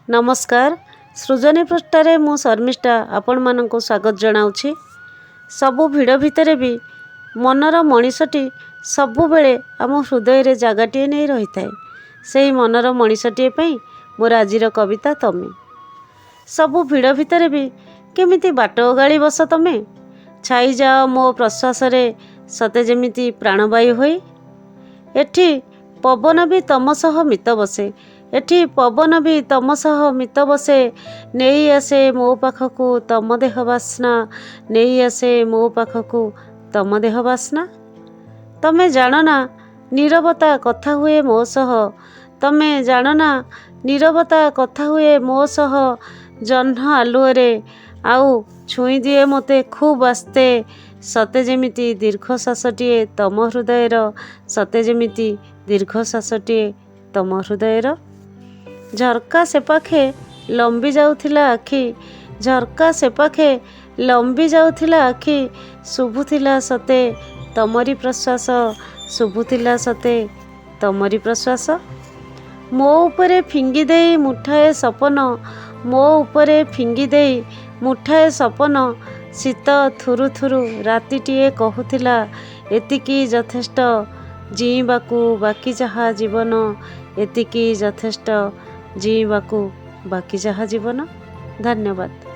ନମସ୍କାର, ସୃଜନୀ ପୃଷ୍ଠାରେ ମୁଁ ଶର୍ମିଷ୍ଠା ଆପଣମାନଙ୍କୁ ସ୍ୱାଗତ ଜଣାଉଛି। ସବୁ ଭିଡ଼ ଭିତରେ ବି ମନର ମଣିଷଟି ସବୁବେଳେ ଆମ ହୃଦୟରେ ଜାଗାଟିଏ ନେଇ ରହିଥାଏ। ସେହି ମନର ମଣିଷଟିଏ ପାଇଁ ମୋର ଆଜିର କବିତା ତମେ। ସବୁ ଭିଡ଼ ଭିତରେ ବି କେମିତି ବାଟ ଓଗାଳି ବସ ତମେ, ଛାଇଯାଅ ମୋ ପ୍ରଶ୍ୱାସରେ ସତେ ଯେମିତି ପ୍ରାଣବାୟୁ ହୋଇ। ଏଠି ପବନ ବି ତମ ସହ ମିତ ବସେ, ଏଠି ପବନ ବି ତମ ସହ ମିତ ବସେ, ନେଇ ଆସେ ମୋ ପାଖକୁ ତମ ଦେହ ବାସ୍ନା, ନେଇ ଆସେ ମୋ ପାଖକୁ ତମ ଦେହ ବାସ୍ନା। ତମେ ଜାଣନା ନୀରବତା କଥା ହୁଏ ମୋ ସହ, ତମେ ଜାଣନା ନୀରବତା କଥା ହୁଏ ମୋ ସହ ଜହ୍ନ ଆଲୁଅରେ, ଆଉ ଛୁଇଁ ଦିଏ ମୋତେ ଖୁବ୍ ଆସ୍ତେ, ସତେ ଯେମିତି ଦୀର୍ଘଶ୍ୱାସଟିଏ ତମ ହୃଦୟର, ସତେ ଯେମିତି ଦୀର୍ଘଶ୍ୱାସଟିଏ ତମ ହୃଦୟର। ଝରକା ସେପାଖେ ଲମ୍ବି ଯାଉଥିଲା ଆଖି, ଝରକା ସେପାଖେ ଲମ୍ବି ଯାଉଥିଲା ଆଖି, ଶୁଭୁଥିଲା ସତେ ତମରି ପ୍ରଶ୍ୱାସ, ଶୁଭୁଥିଲା ସତେ ତମରି ପ୍ରଶ୍ୱାସ। ମୋ ଉପରେ ଫିଙ୍ଗି ଦେଇ ମୁଠାଏ ସପନ, ମୋ ଉପରେ ଫିଙ୍ଗି ଦେଇ ମୁଠାଏ ସପନ, ଶୀତ ଥୁରୁ ଥୁରୁ ରାତିଟିଏ କହୁଥିଲା ଏତିକି ଯଥେଷ୍ଟ ଜିଇଁବାକୁ ବାକି ଯାହା ଜୀବନ, ଏତିକି ଯଥେଷ୍ଟ ଜିଇଁବାକୁ ବାକି ଯାହା ଜୀବନ। ଧନ୍ୟବାଦ।